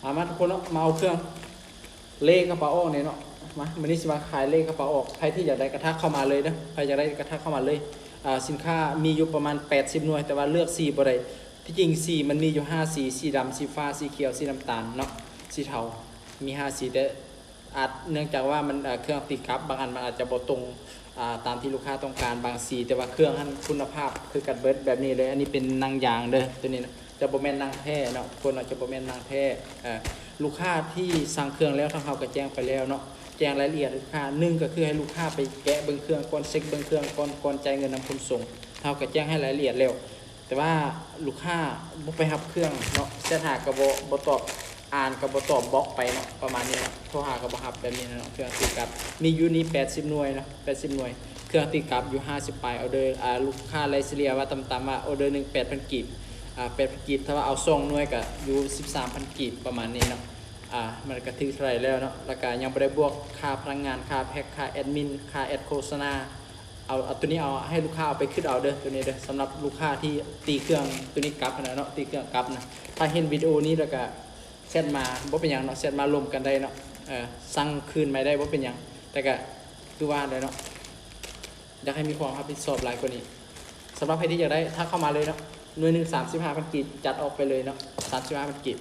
ອາ ມາທຸກຄົນເນາະ ມາເອົາເຄື່ອງເລກະເປົາອອກນີ້ເນາະ. ມາ ມື້ນີ້ຊິມາຂາຍເລກະເປົາອອກ. ໃຜທີ່ຢາກໄດ້ກະທັກເຂົ້າມາເລີຍເດີ ໃຜຢາກໄດ້ກະທັກເຂົ້າມາເລີຍ. ອາ ສິນຄ້າມີຢູ່ປະມານແປດສິບໜ່ວຍ ແຕ່ວ່າເລືອກສີບໍ່ໄດ້. ທີ່ຈິງສີມັນມີຢູ່ຫ້າສີ ສີດຳ ສີຟ້າ ສີຂຽວ ສີນ້ຳຕານເນາະ ສີເທົາ ມີຫ້າສີ ແຕ່ອາດ ເນື່ອງຈາກວ່າມັນ ເອີ ເຄື່ອງຕີກັບ ບາງອັນມັນອາດຈະບໍ່ຕົງ ອາ ຕາມທີ່ລູກຄ້າຕ້ອງການບາງສີ ແຕ່ວ່າເຄື່ອງຫັ້ນຄຸນນະພາບຄືກັນເບິດ ແບບນີ້ເລີຍ. ອັນນີ້ເປັນໜັງຢາງເດີ ໂຕນີ້ນະ ຈະບໍ່ແມ່ນໜັງແທ້ເນາະ ຄົນເນາະ ຈະບໍ່ແມ່ນໜັງແທ້. ເອີ ລູກຄ້າທີ່ສັ່ງເຄື່ອງແລ້ວ ທາງເຮົາກະແຈ້ງໄປແລ້ວເນາະ ແຈ້ງລາຍລະອຽດໃຫ້ລູກຄ້າ. ໜຶ່ງກະຄືໃຫ້ລູກຄ້າໄປແກະເບິ່ງເຄື່ອງກ່ອນ ເຊັກເບິ່ງເຄື່ອງກ່ອນ ກ່ອນຈ່າຍເງິນນຳຂົນສົ່ງ ເຮົາກະແຈ້ງໃຫ້ລາຍລະອຽດແລ້ວ ແຕ່ວ່າລູກຄ້າບໍ່ໄປຮັບເຄື່ອງເນາະ ແຊັດຫາກະບໍ່ ບໍ່ຕອບ ອ່ານກະບໍ່ຕອບ ບລັອກໄປເນາະ ປະມານນີ້ເນາະ. ໂທຫາກະບໍ່ຮັບ ແບບນີ້ເນາະ. ເຄື່ອງຕີກັບມີຢູ່ນີ້ແປດສິບໜ່ວຍເນາະ ແປດສິບໜ່ວຍ ເຄື່ອງຕີກັບຢູ່ຫ້າສິບປາຍອອເດີ. ອາ ລູກຄ້າໄລ່ສະເລ່ຍວ່າຕ່ຳໆວ່າອອເດີໜຶ່ງແປດພັນກີບ ອາ ແປດພັນກີບ ຖ້າວ່າເອົາສອງໜ່ວຍກະຢູ່ສິບສາມພັນກີບ ປະມານນີ້ເນາະ. ອາ ມັນກະຖືກເທົ່າໃດແລ້ວເນາະ ລະກະຍັງບໍ່ໄດ້ບວກຄ່າພະນັກງານ ຄ່າແພັກ ຄ່າແອັດມິນ ຄ່າແອັດໂຄສະນາ. ເອົາ ເອົາໂຕນີ້ ເອົາໃຫ້ລູກຄ້າເອົາໄປຄຶດເອົາເດີ ໂຕນີ້ເດີ ສຳລັບລູກຄ້າທີ່ຕີເຄື່ອງໂຕນີ້ກັບຫັ້ນນະເນາະ ຕີເຄື່ອງກັບນະ. ຖ້າເຫັນວິດີໂອນີ້ລະກະແຊັດມາ ບໍ່ເປັນຫຍັງເນາະ ແຊັດມາລົມກັນໄດ້ເນາະ ເອີ ສັ່ງຄືນໃໝ່ໄດ້ ບໍ່ເປັນຫຍັງ. ແຕ່ກະຄືວ່າແຫຼະເນາະ ຢາກໃຫ້ມີຄວາມຮັບຜິດຊອບຫຼາຍກວ່ານີ້. ສຳລັບໃຜທີ່ຢາກໄດ້ ທັກເຂົ້າມາເລີຍເນາະ. ໜ່ວຍໜຶ່ງສາມສິບຫ້າພັນກີບ ຈັດອອກໄປເລີຍເນາະ ສາມສິບຫ້າພັນກີບ.